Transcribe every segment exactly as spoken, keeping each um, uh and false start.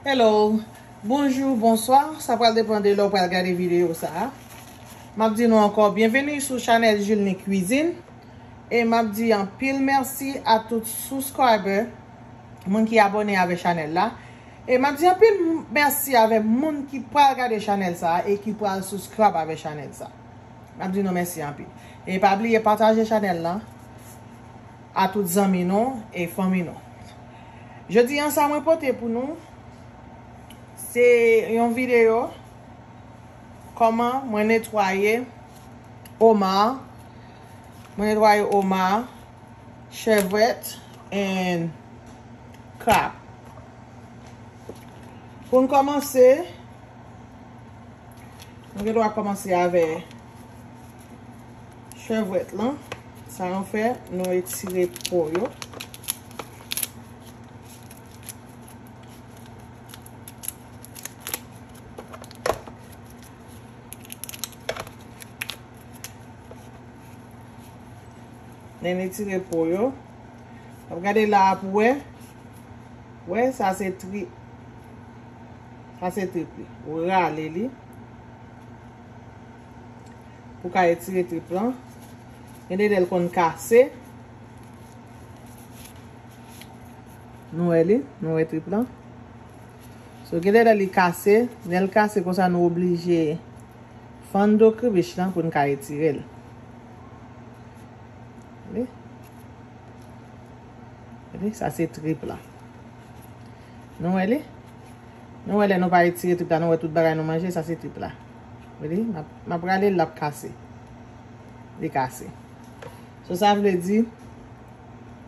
Hello, bonjou, bonswa, sa pral depann de lè w pral gade videyo sa a. M ap di nou ankò byenveni sou chanèl Julny Cuisine. E m ap di anpil mèsi a tout subscriber, moun ki abòne avè chanèl la. E m ap di anpil mèsi avè moun ki pral gade chanèl sa a e ki pral subscribe avè chanèl sa a. M ap di nou mèsi anpil. E pa bliye pataje chanèl la a tout zanmi nou e fanmi nou. Jodi an sa mwen pote pou nou, se yon videyo kòman mwen netwaye oma. Mwen netwaye oma, chèvwèt and krab. Pou n kòmanse, nou gen dwa kòmanse avè chèvwèt lan. Sa nou fè, nou etire po yo. Lè n etire po yo, w ap gade la a pou wè. Wè, sa se trip. Sa se trip li. Ou rale li pou ka etire trip lan. Gen de lè l konn kase. Nou wè li, nou wè trip lan. So, gen de lè li kase, lè l kase konsa nou oblije fann do kribich lan pou n ka etire l. Wi. Wi, sa se trip la. Nou wè li? Nou wè lè nou pa etire trip la, nou wè tout bagay nou manje, sa se trip la. Wi, m ap, m ap rale l, l ap kase. Li kase. So, sa vle di,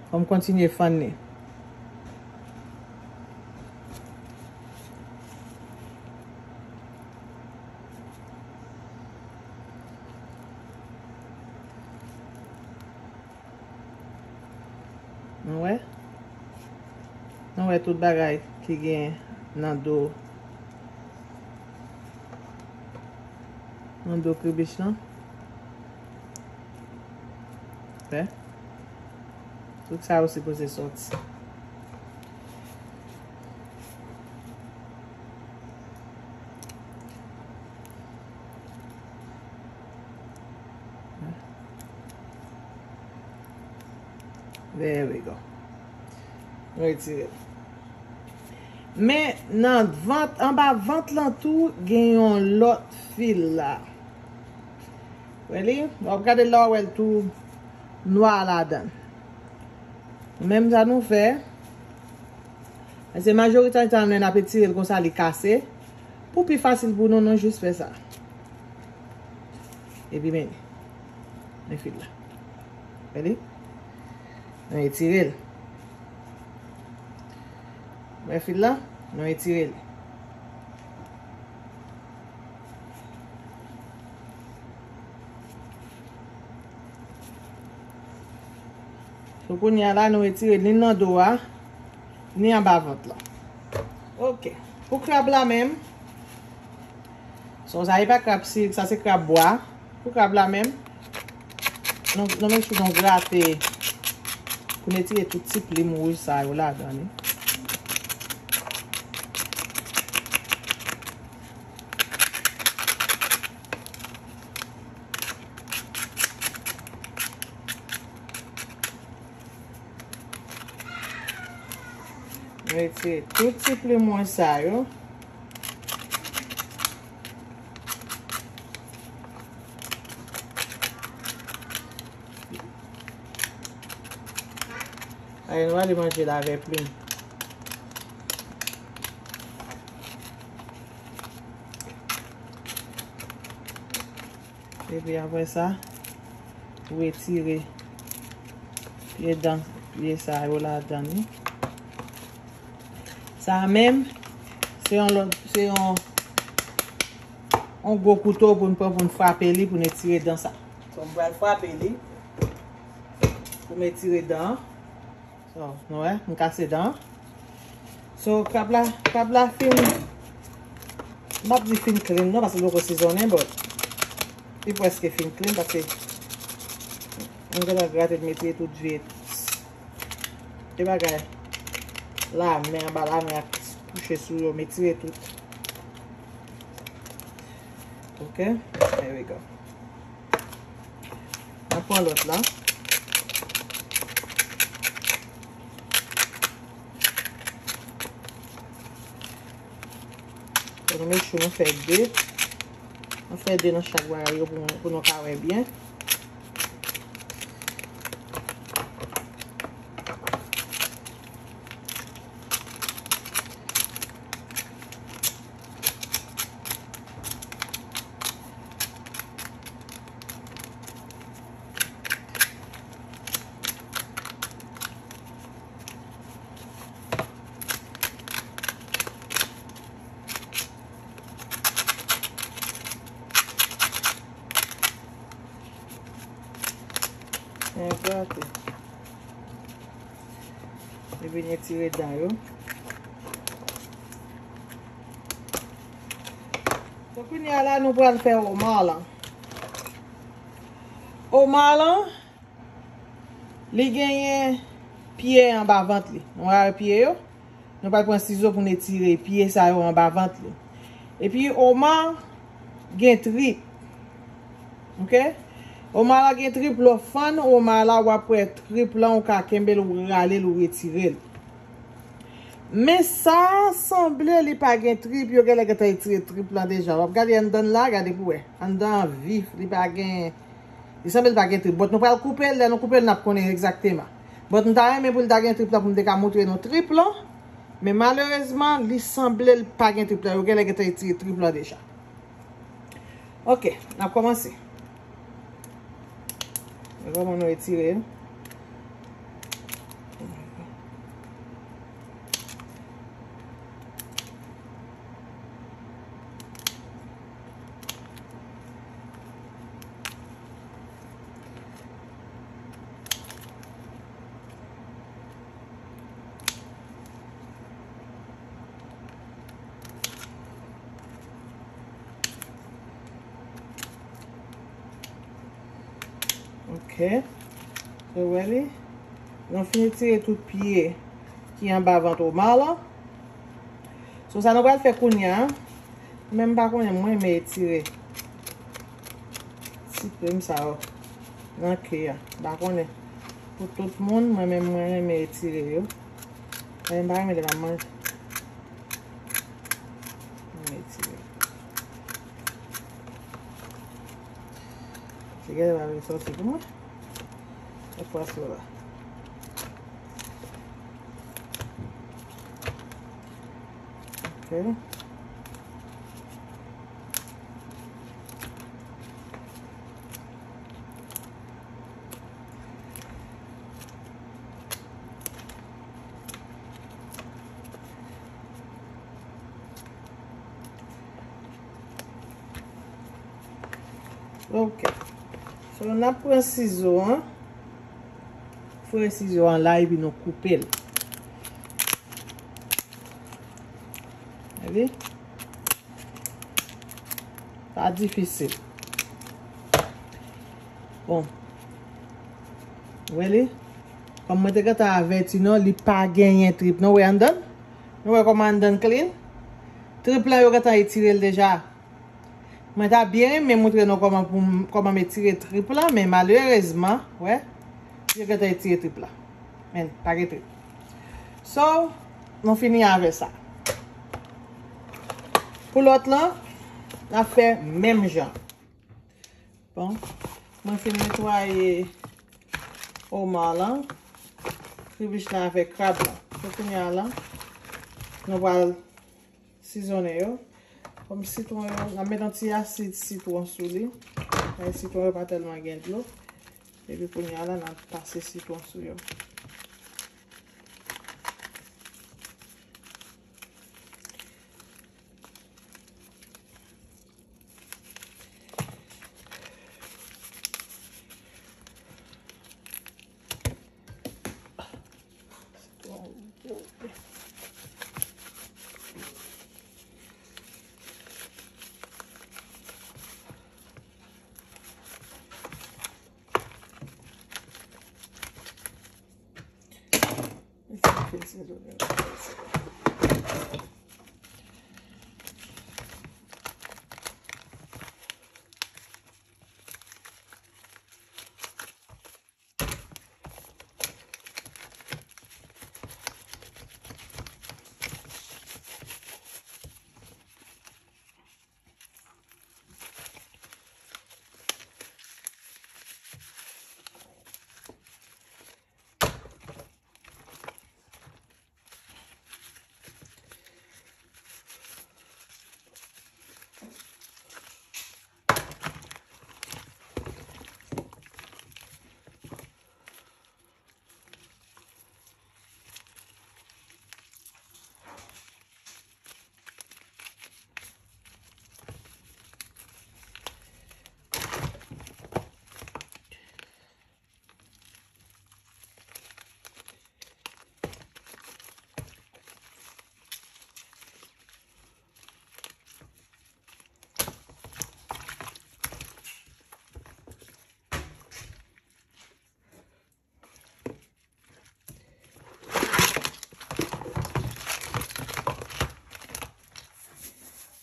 fò m kontinye fann li. Nou wè? Nou wè tout bagay ki gen nan do, nan do kribich lan? Wè? Tout sa yo sipoze sòti. There we go. Nou retire l. Men nan vant, anba vant lan tou, gen yon lòt fil la. Wè li? W ap gade la, w wè l tou nwa ladan l. Menm sa nou fè. Paske majorite tan, lè n ap etire l konsa, li kase. Pou pi fasil pou nou, nou jis fè sa. Epi men, men fil la. Wè li? Nou etire l. Wè fil la? Nou etire l. So, kounye a la, nou etire ni nan do a, ni anba vant la. Ok. Pou krab la menm, so, sa e pa krab sirik, sa se krab bwa. Pou krab la menm, nou, nou make sure nou grate pou n etire tout ti plim wouj sa yo ladan li. Mete tout ti plim mwen sa yo. Ay, nou ale manje l avè plim. Epi apre sa, ou retire pye dan, pye sa yo ladan li. Sa a menm, se yon lòt, se yon, yon gwo kouto pou n pran, pou n frape li, pou n etire dan sa. So, m pral frape li, pou m etire dan an. So, nou wè, m kase dan. So, krab la, krab la fin, m ap di fin clean non, paske l poko sizonnen, but li prèske fin clean, paske m gentan grate l, mete tout vye, vye bagay lamè, anba lamè ak Mouche sou yo, m etire tout. Ok, there we go. N ap pran lòt la. Fò nou make sure nou fè de. Nou fè de nan chak bagay yo pou, pou nou ka wè byen. Epi n etire dan yo. So, kounye a la, nou pral fè oma lan. Oma lan, li genyen pye anba vant li. Nou wè pye yo? Nou pral pran sizo pou n etire pye sa yo anba vant li. Epi, oma gen trip. Ok? Oma la gen trip, lè w fann oma la, w ap wè trip lan, ou ka kenbe l, ou rale l, ou retire l. Men sa sanble li pa gen trip, yo genlè gentan retire trip lan deja. W ap gade anndan l la, gade pou wè. Anndan an vif, li pa gen, li sanble li pa gen trip. But nou pral koupe l, lè nou koupe l, n ap konnen egzakteman. But m ta renmen pou l ta gen trip lan pou m te ka montre nou trip lan. Men malerezman, li sanble li pa gen trip lan. Yo genlè gentan retire trip lan deja. Ok, n ap kòmanse. Men kòman nou retire l? Ok. So, wè li? Nou fini tire tout pye ki anba vant oma lan. So, sa nou pral fè kounye a, men m pa konnen, mwen renmen etire ti plim sa yo nan ke a. M pa konnen pou tout moun, mwen menm mwen renmen etire yo. Men m pa renmen lè m ap manje. Mwen etire. Se genlè pa vle sòti pou mwen. Lòt fwa sou la. Ok. Ok. So, n ap pran sizo an. Foure sizo an la epi nou koupe l. Gade. Pa difisil. Bon. Wè li? Kòm mwen te gentan avèti nou, li pa genyen trip. Nou wè anndan? Nou wè kòman anndan clean? Trip lan yo gentan etire l deja. Mwen ta byen renmen montre nou kòman pou m, kòman m etire trip lan, men malerezman, wè, yo gentan etire trip lan. Men, pa gen trip. So, nou fini avè sa. Pou lòt lan, n ap fè menm jan. Bon, mwen fin netwaye oma lan, kribich lan avèk krab lan. So, kounye a la, nou pral sizonnen yo. Kòm sitwon yo, n ap met yon ti asid sitwon sou li. Men sitwon yo pa tèlman gen dlo. Epi kounye a la, n ap pase sitwon sou yo.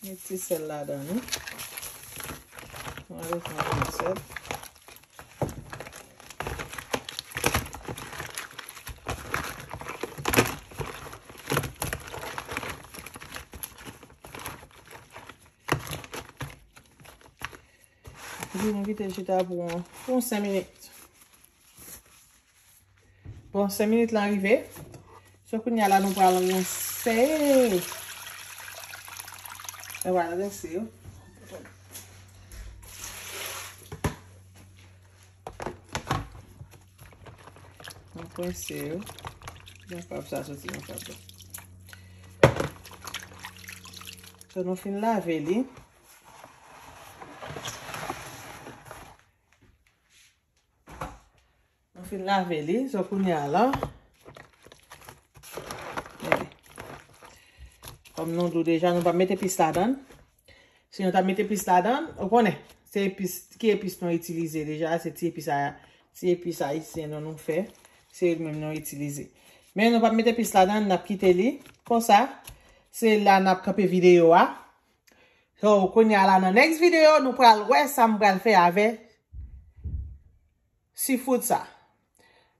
Met ti sèl ladan li. Mwen rete yon ti sèl. Epi nou kite l chita pou yon, pou yon senk minit. Bon, senk minit lan rive. So, kounye a la, nou pral rense. Nou pral rense yo. Nou rense yo. Nan kab sa soti nan kab la. So, nou fin lave li. Nou fin lave li, so kounye a la. Gade. Kòm nou di w deja, nou pa mete epis ladan. Si nou ta mete epis ladan, ou konnen, se epis, ki epis nou itilize deja, se ti epis a, ti epis ayisyen nou, nou fè. Se li menm nou itilize. Men nou pa mete epis ladan, n ap kite li konsa. Se la n ap kanpe videyo a. So, kounye a la nan next video, nou pral wè sa m pral fè avè seafood sa.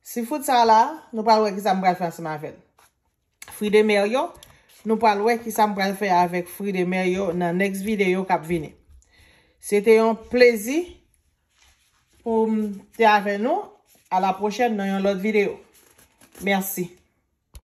Seafood sa la, nou pral wè ki sa m pral fè ansanm avè l. Fri de mè yo, nou pral wè ki sa m pral fè avèk fri de mè yo nan next video k ap vini. Se te yon plezi pou m te avè nou. A la pwochèn nan yon lòt videyo. Mèsi.